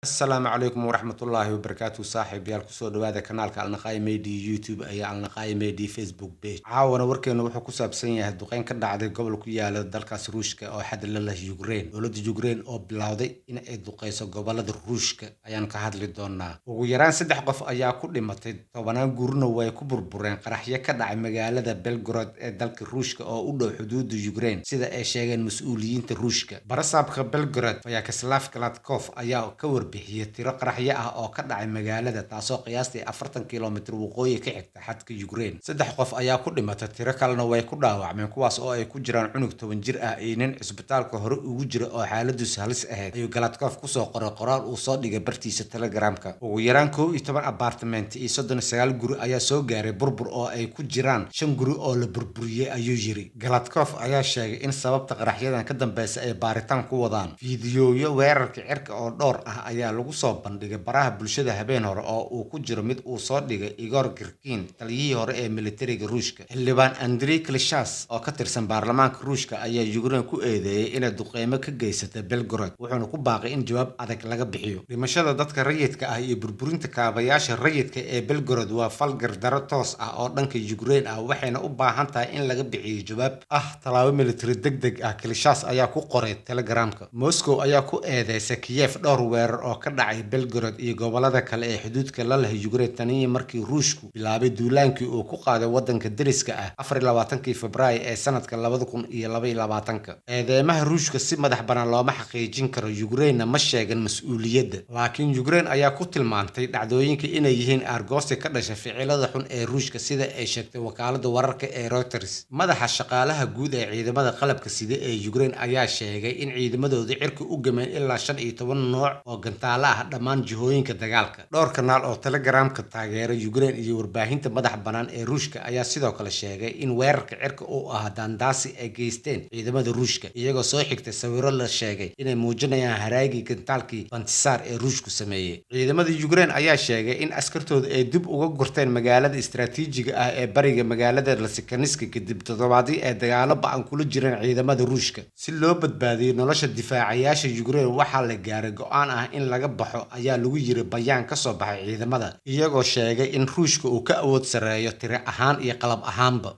Asalaamu calaykum waraxmatullaahi wabarakaatu. Saaxiibayaal, kusoo dhawaada kanaalka Alnaqaay Media YouTube iyo Alnaqaay Media Facebook page. Caawana warkeenu wuxuu ku saabsan yahay duqeyn ka dhacday gobol ku yaala dalkaas Ruushka oo xad la leh Ukraine. Dowladda Ukraine oo bilowday in ay duqeyso gobolada Ruushka ayaan ka hadli doonaa. Ugu yaraan saddex qof ayaa ku dhimatay, tobanaan gurina way ku burbureen qaraxyo ka dhacay magaalada Belgorod ee dalka Ruushka oo u dhow xuduudda Ukraine, sida ay sheegeen mas'uuliyiinta Ruushka. Barasaabka Belgorod, Vyacheslav Gladkov, ayaa ka warbixiyay tiro qaraxyo ah oo ka dhacay magaalada, taasoo qiyaastii 40 kilomitir waqooyi ka xigta xadka Ukraine. Saddex qof ayaa ku dhimatay, tiro kalena way ku dhaawacmeen, kuwaas oo ay ku jiraan cunug 10 jir ah iyo nin cisbitaalka hore ugu jira oo xaaladiisu halis ahayd, ayuu Gladkov kusoo qoray qoraal uu soo dhigay bartiisa Telegramka. Ugu yaraan 11 apartment iyo 39 guri ayaa soo gaaray burbur, oo ay ku jiraan shan guri oo la burburiyey, ayuu yiri. Gladkov ayaa sheegay in sababta qaraxyadan ka dambeysa ay baaritaan ku wadaan. Fiidiyooyo weerarka cirka oo dhowr ah ayaa lagu soo bandhigay baraha bulshada habeen hore, oo uu ku jiro mid uu soo dhigay Igor Girkin, taliyihii hore ee militariga Ruushka. Xildhibaan Andrei Klishas oo ka tirsan baarlamaanka Ruushka ayaa Ukraine ku eedeeyay inay duqeymo ka geysatay Belgorod, wuxuuna ku baaqay in jawaab adag laga bixiyo. Dhimashada dadka rayidka ah iyo burburinta kaabayaasha rayidka ee Belgorod waa fal gardaro toos ah oo dhanka Ukraine ah, waxayna u baahan tahay in laga bixiyo jawaab ah tallaabo militari degdeg ah, Klishas ayaa ku qoray Telegramka. Moscow ayaa ku eedeysay Kiev dhowr weerar oo ka dhacay Belgorod iyo gobolada kale ee xuduudka la leh Ukraine taniyo markii Ruushku bilaabay duulaankii uu ku qaaday waddanka deriska ah 24-kii Febraayo ee sanadka 2022-ka. Eedeymaha Ruushka si madax bannaan looma xaqiijin karo, Ukraine ma sheegan mas'uuliyadda, laakiin Ukraine ayaa ku tilmaantay dhacdooyinka inay yihiin aargoosi ka dhashay ficilada xun ee Ruushka, sida ay sheegtay wakaaladda wararka ee Reuters. Madaxa shaqaalaha guud ee ciidamada qalabka sida ee Ukraine ayaa sheegay in ciidamadooda cirka u gameen ilaa 15 nooc oo gantaalo ah dhammaan jihooyinka dagaalka. Dhowr kanaal oo Telegramka taageera Ukraine iyo warbaahinta madaxa bannaan ee Ruushka ayaa sidoo kale sheegay in weerarka cirka uu ahaa daandaasi ay geysteen ciidamada Ruushka, iyagoo soo xigtay sawirro la sheegay inay muujinayaan haraagii gantaalkii Pantsir ee Ruushku sameeyey. Ciidamada Ukraine ayaa sheegay in askartooda ay dib uga gurteen magaalada istiraatiijiga ah ee bariga magaalada Lysychansk kadib toddobaadyo ay dagaalo ba'an kula jireen ciidamada Ruushka. Si loo badbaadiyo nolosha difaacayaasha Ukraine, waxaa la gaaray go'aan ah in laga baxo, ayaa lagu yiri bayaan ka soo baxay ciidamada, iyagoo sheegay in Ruushka uu ka awood sarreeyo tiro ahaan iyo qalab ahaanba.